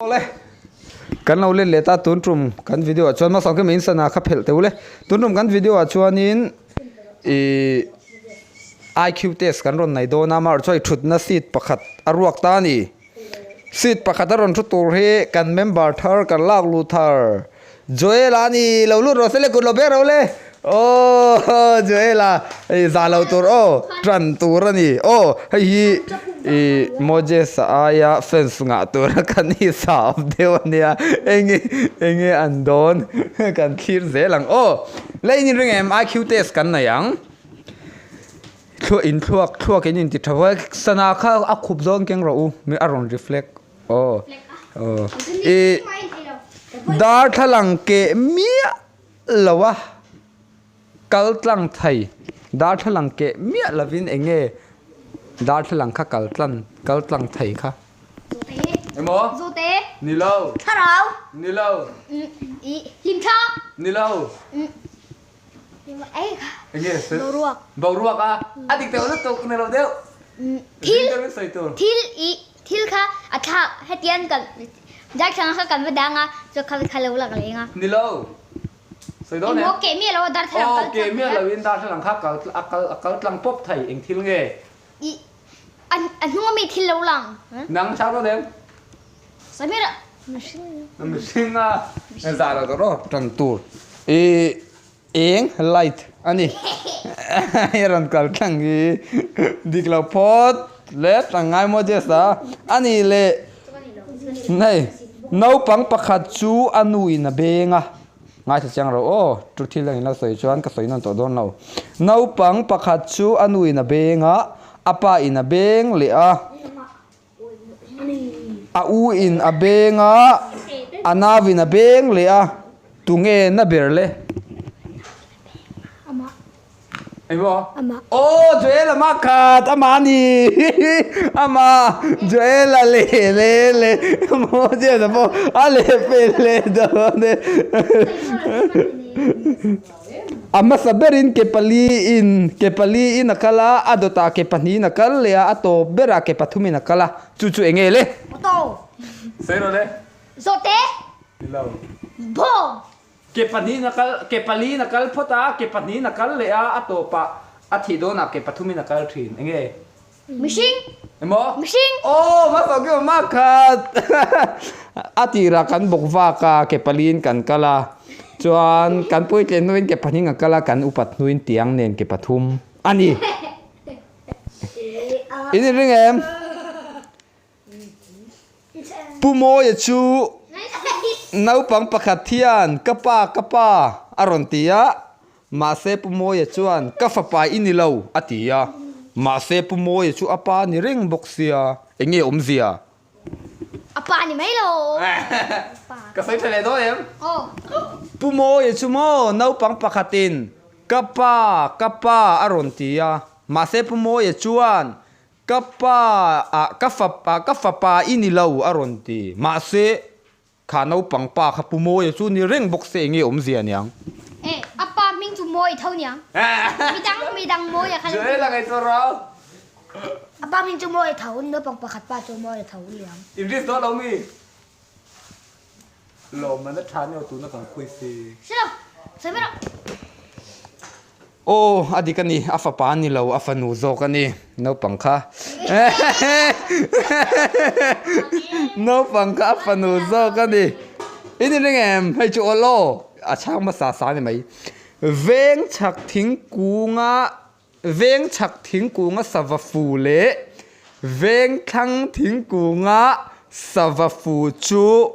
Awle kan lo let leh ta tun tum kan video ah chuan hmasa kima in sana kha phelh teuh le tun tum kan video ah chuanin ihh IQ test kan rawn nei dawn a amaherawhchu chuan thutna seat pakhat a ruak ta a ni seat pakhat a rawn thu tur hi kan member thar kan lak luh thar Joel a ni lo lut rawh se le kut lo bek ro le aw Joel a hei zah lo tur aw tan tur a ni aw hei hi ih Moses a aia fans ngah tur a kan hi sap deuh a nia enge enge an dawn kan thlir zel ang aw la in inring em IQ test kan nei ang thluak in thluak thluak in inti tha vek sana kha a khup zawn keng rawh u mi a rawn reflect. Aw aw ih darthlalang keh miah lo a kal tlang thei darthlalang keh miah lovin eng nge darthlalang kha kal tlang kal tlang thei kha emaw ni lo ni lo ni lo eng nge boruak a a dik deuh lutuk ni lo deuh Thil thil i thil kha a thlak hetian kan darthlalang kha kan va dang a chuan kha kha lo lang leng a. Ni lo. Sawi dawn em? Emaw keh miah lo a darthlalang kal tlang. Aw keh miah lo in darthlalang kha kal a kal a kal tlang pawp thei eng thil nge? I a a hnung ami thil lo lang. Nang chhang dawn em? Sawi miah lo. Mihring. Mihring a zah lo tawh rawh tan tur. I Eng light a ni. I rawn kal tlang hi dik lo phawt le tlang ngai maw Jess a. A nih leh nei naupang pakhat chu a nu in a beng a. Ngaithla chiang ro aw chu thil dang in lo sawi chuan ka sawi nawn tawh dawn lo. Naupang pakhat chu a nu in a beng a, a pa in a beng leh a. A u in a beng a, a nau in a beng leh a, tunge na ber le? Engmaw? Aw Joel ama khat ama a ni ama Joel a leh leh leh maw Joel a pawh a leh pel leh dawn e. A hmasa berin ke pali in ke pali in a kal a, a dawtah ke pahnihin a kal leh a, a tawp berah ke pathumin a kal a, chu chu eng nge le? Auto. Sawi rawh le. Zawhte. Ni lo. Bawm. Ke pahnihin a kal, ke pali in a kal phawt a, ke pahnihin a kal leh a, a tawpah a thih dawnah ke pathumin a kal thin. Eng nge? Mihring. Emaw? Mihring. Aw, hmasa khi awm a khat. A tirah kan bawk vak a, ke paliin kan kal a. Chuan kan puitlen hnuin ke pahnih a kal a, kan upat hnuin tiang nen ke pathum a ni. In inring em? Pu Mawia chu naupang pakhat hian ka pa ka pa a rawn ti a, mahse Pu Mawia chuan ka fapa i ni lo a ti a, mahse Pu Mawia chu a pa ni reng bawk sia, eng nge awmzia? A pa ni mai lo. Ka sawi tha leh dawn em? Pu Mawia chu maw naupang pakhatin ka pa ka pa a rawn ti a, mahse Pu Mawia chuan Ka pa ah ka fapa ka fapa i ni lo a rawn ti. Mahse, kha naupang pa kha Pu Mawia chu ni reng bawk se enge awmzia niang? Eh, a pa hming chu Mawi tho niang. Midang midang Mawia kha lo ti. Joel a ngaihtuah rau. A pa hming chu Mawi tho, naupang pakhat pa chu Mawi tho niang. In risk dawn lo mi? Lawmman a tha nia tuna kan khawi si. Hre lo, sawi mai rawh. Aw, a dik a ni, a fapa a ni lo, a fanu zawk a ni, naupang kha. Naupang kha a fanu zawk a ni. I ni reng em? Hei chu aw law, a chhang hmasa sa a ni mai. Veng chhak thingkunga Veng chhak thingkunga sava fu leh veng thlang thingkunga sava fu chu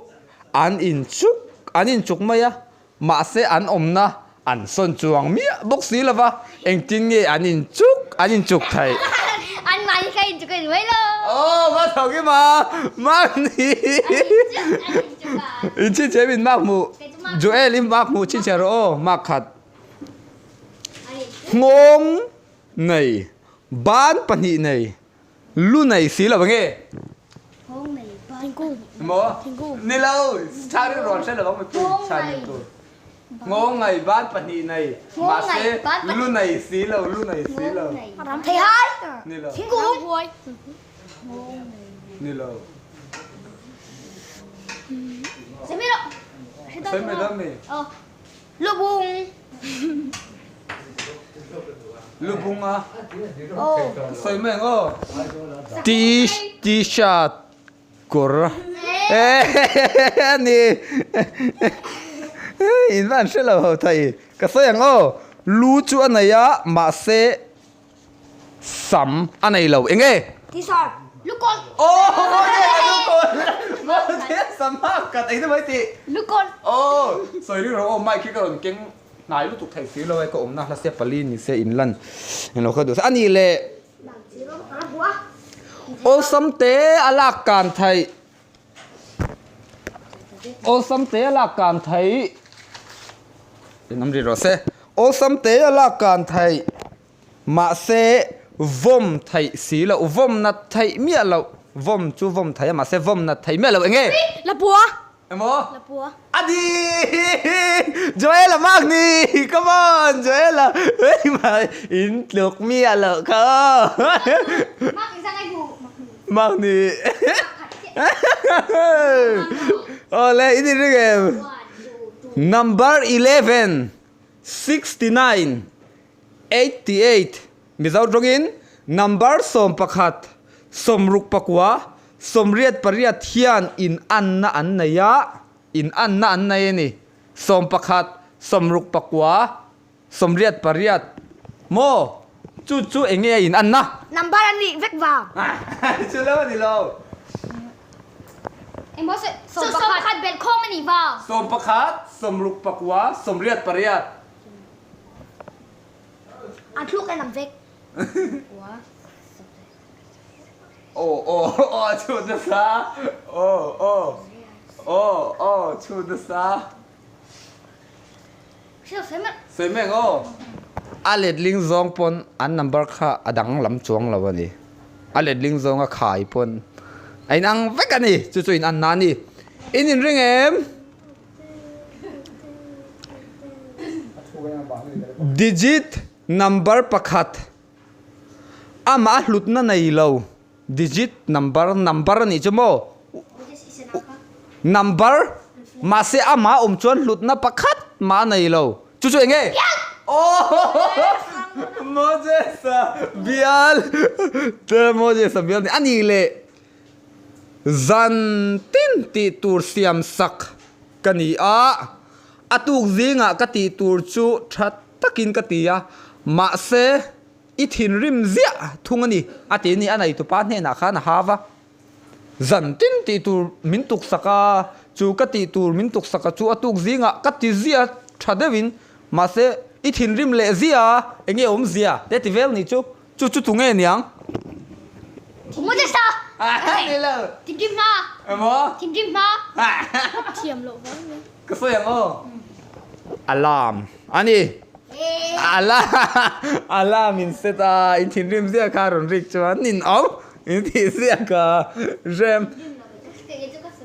an inchuk an inchuk mai a, mahse an awmna an sawn chuang miah bawk si lo va, engtin nge an inchuk an inchuk theih? An mahni kha inchuk a ni mai lo. Aw ma tho ki ma mahni inchhinchhiah in mak hmuh Joel i mak hmuh chhinchhiah rawh aw mak khat. Nghawng nei, ban pahnih nei, lu nei si lo nge? Maw? Ni lo, chhang rin rawn hre lo ang mipui chhan rin tur. Nghawng nei, ban pahnih nei, mahse lu nei si lo, lu nei si lo. Ni lo. Ni lo. Sawi mai dawn mi? Lubung. Lubung a? Sawi mai ang aw. T-shirt kawr a ni. In van hre lo ho thei. Ka sawi ang aw. Lu chu a nei a mahse Sam a nei lo eng e? T-shirt. Lukawn. Aw lukawn. Mahse sam a kat eng mai tih. Lukawn. Aw sawi ring rawh aw mic hi ka rawn keng hnai lutuk thei si lo e ka awmna hla se pali ni se in lan englo kha duh se a nih leh awlsam te a lak kan theih awlsam te a lak kan theih in awm rih rawh se awlsam te a lak kan theih. Mahse, vawm theih si loh, vawm nat theih miah loh, vawm chu vawm theih a, mahse vawm nat theih miah loh eng nge? Lapua! Emaw? Lapua. A ni! Joel-a mark ni! Come on, Joel-a! Hei mai, in tluk miah loh kha aw! Mark engzah ngai hmu? Mark ni! Awle, in inring em? Number 11, 69, 88, Mizo tawngin number 11, 64, 88 hian inanna an nei a, inanna an nei a ni. 11, 64, 88 maw? Chu chu eng nge a inanna? Number an nih vek vang. Chu lo a ni lo. Engmaw 11 belhkhawm a nih vang. 11, 64, 88. A thluk en ang vek. Aw aw aw chhut nasa aw aw aw aw chhut nasa. Sawi mek aw. A letling zawng pawn an number kha a dang lam chuang lo a ni. A letling zawnga khai pawn a inang vek a ni. Chu chu in anna a ni. In inring em? Digit number pakhat amah hlutna nei lo digit number number a nih chu maw number mahse amah awm chuan hlutna pakhat mah a nei lo chu chu eng nge Moses a bial Moses a bial a nih leh. Zan tin tih tur siam sak ka ni a, a tuk zingah ka tih tur chu tha takin ka ti a, mahse i thinrim ziah thung a ni a ti a ni, a neitupa hnenah khan a hau a, zan tin tih tur min tuk sak a, chu ka tih tur min tuk sak a chu a tuk zingah ka ti ziah tha deuhin, mahse i thinrim leh ziah a, eng nge awmzia te ti vel nih chu. Chu chu tunge niang? Moses a! Ni lo. Thinrim hma. Emaw? Thinrim hma. Thiam loh vang nia. Ka sawi ang aw. Alarm a ni. Alarm alarm in set a, in thinrim ziah kha rawn rik chuan nin awm in tih ziah kha rem.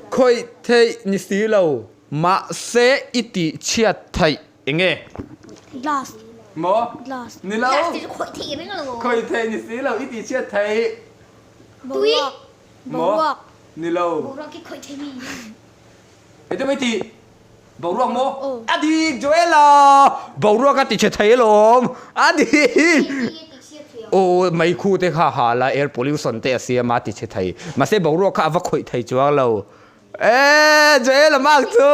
Khawih theih ni si lo mahse i tih chhiat theih. Enge? Glass. Maw? Glass. Ni lo. Glass ti chu khawih theih reng lo. Khawih theih ni si lo, i tih chhiat theih. Tui. Maw? Boruak. Ni lo. Boruak hi khawih theih mi. Ete mai tih? Boruak maw? Aw. A dik Joela! Boruak a ti chhe thei alawm. A dik. Aw meikhu te kha ha la air pollution te a siam a ti chhe thei. Mahse boruak kha a va khawih thei chuang lo. Eee Joel a mark chu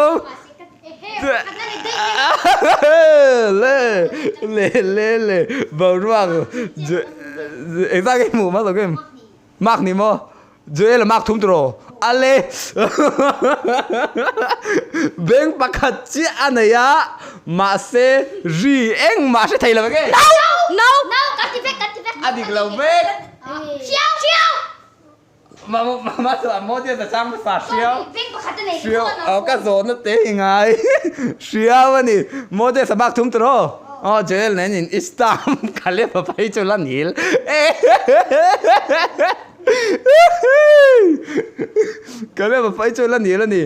le le le le boruak engzah nge hmuh hmasa em mark ni maw Joel a mark thum tawh ale bank pakhat chiah a nei a mahse ri engmah hre thei lo enge No no a dik lo vek. Ka zawhna te hi ngai hriau a ni. Moses a bak thum tur aw. Aw Joel nen in i stamp ka lep a phei chu la nil. Ka lep a phei chu la nil a ni.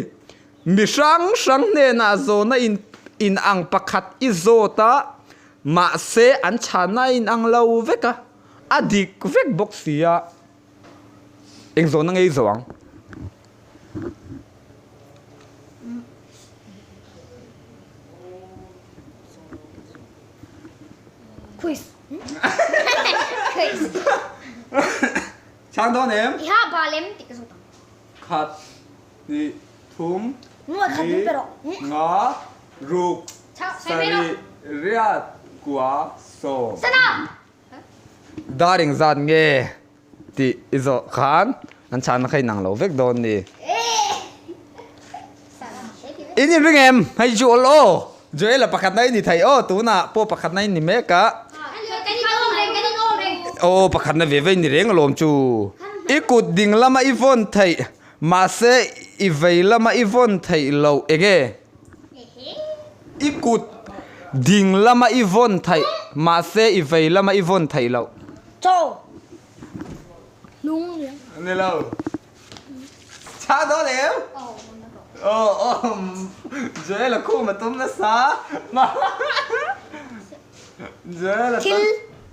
Mi hrang hrang hnenah zawhna in in ang pakhat i zawt a, mahse an chhanna a inang lo vek a, a dik vek bawk si a. Eng zawhna ngei zo ang? Chhang dawn em? I ha bal em tih ka zawt ang. Khat, hnih, thum, li, nga, ruk, sarih, riat, kua, sawm. Sana! Dar engzat nge tih i zawh khan an chhanna kha inang lo vek dawn ni. In inring em? Hei chu awl aw. Joel-a pakhatna i ni thei aw, tunah pawh pakhatna i ni mek a. Aw pakhatna ve ve i ni reng alawm chu. I kut ding lama i vawn theih, mahse i vei lama i vawn theih loh enge? I kut ding lama i vawn theih, mahse i vei lama i vawn theih loh. Chaw hnung liam. Ni lo. Chhah dawn em? Aw aw Joel a khum a tum nasa. Joel a Thil.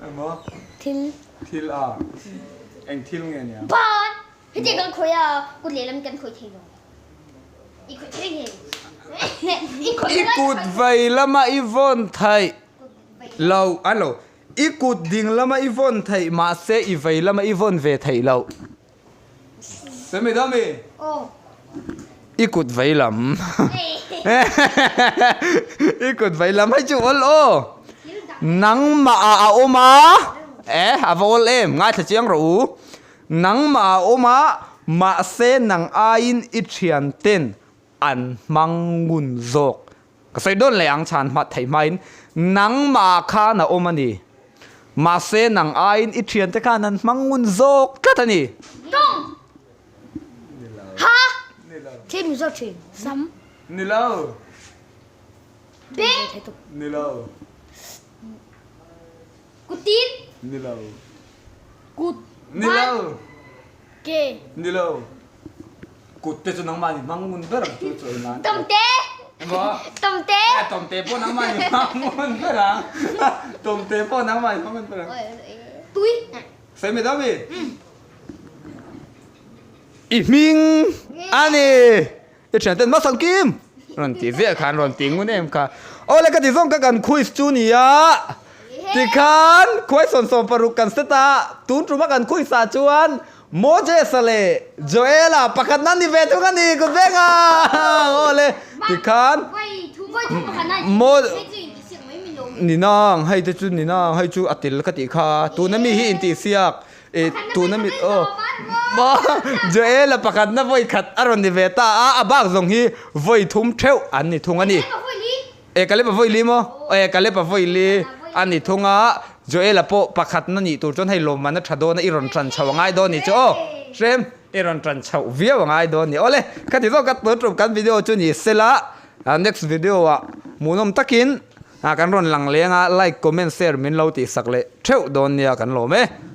Emaw? Thil. Thil a. Eng thil nge nia? Ban! Heti kan khawih a, kut lehlam kan khawih thei lo. I khawih thei nge? I khawih I kut vei lama i vawn theih lo, a lo. I kut ding lama i vawn theih mahse i vei lama i vawn ve theih loh. Semi dami? Aw. I kut vei lam. I kut vei lam hei chu awl aw. Nangmah ah a awm a, eh a va awl em, ngaithla chiang rawh u. Nangmah a awm a, mahse nang aiin i thian ten an hmang ngun zawk. Ka sawi dawn leh ang chhan hmat theih hmain nangmah khan a awm a ni. Mahse nang aiin i thiante khan an hmang ngun zawk tlat a ni. Tawng! Ha! Thil min zawk thin. Sam. Ni lo. Beng! Ni lo. Kutin. Ni lo. Kut. Ni lo. Ke. Ni lo. Kut te chu nangmah ni hmang ngun ber ang chu chu ei nan. Tomte. Emaw? Tomte. Eh, tomte pawh nangmah ni hmang ngun ber ang. Tomte pawh nangmah ni hmang ngun ber ang. Tui. Sawi mai dawm i? I hming a ni. I thian ten Masang Kim! Rawn ti ziah khan rawn ti ngun em kha. Aw le ka ti zawng ka kan quiz chu nia. Tikhan question 16 kan set a, tun tuma kan quiz ah chuan Moses-a leh Joel-a pakhat nan ni ve thung a ni kut veng a. Aw le tikhan Mo ni nang hei te chu ni nang hei chu a tel ka tih kha tuna mi hi intihsiak I tuna mit aw maw Joel a pakhatna vawi khat a rawn ni ve ta a, a bak zawng hi vawi thum theuh an ni thung a ni. E Kalep a vawi li maw? E Kalep a vawi li a ni thung a, Joel a pawh pakhatna nih tur chuan hei lawmman a tha dawn a, i rawn tan chhoh a ngai dawn ni chu aw. Hrem, i rawn tan chhoh viau a ngai dawn ni. Awle, khati zawk ka tun tum kan video chu ni sela, next video ah hmuhnawm takin kan rawn lang leng a, like, comment, share min lo tihsak leh theuh dawn nia kan lawm e.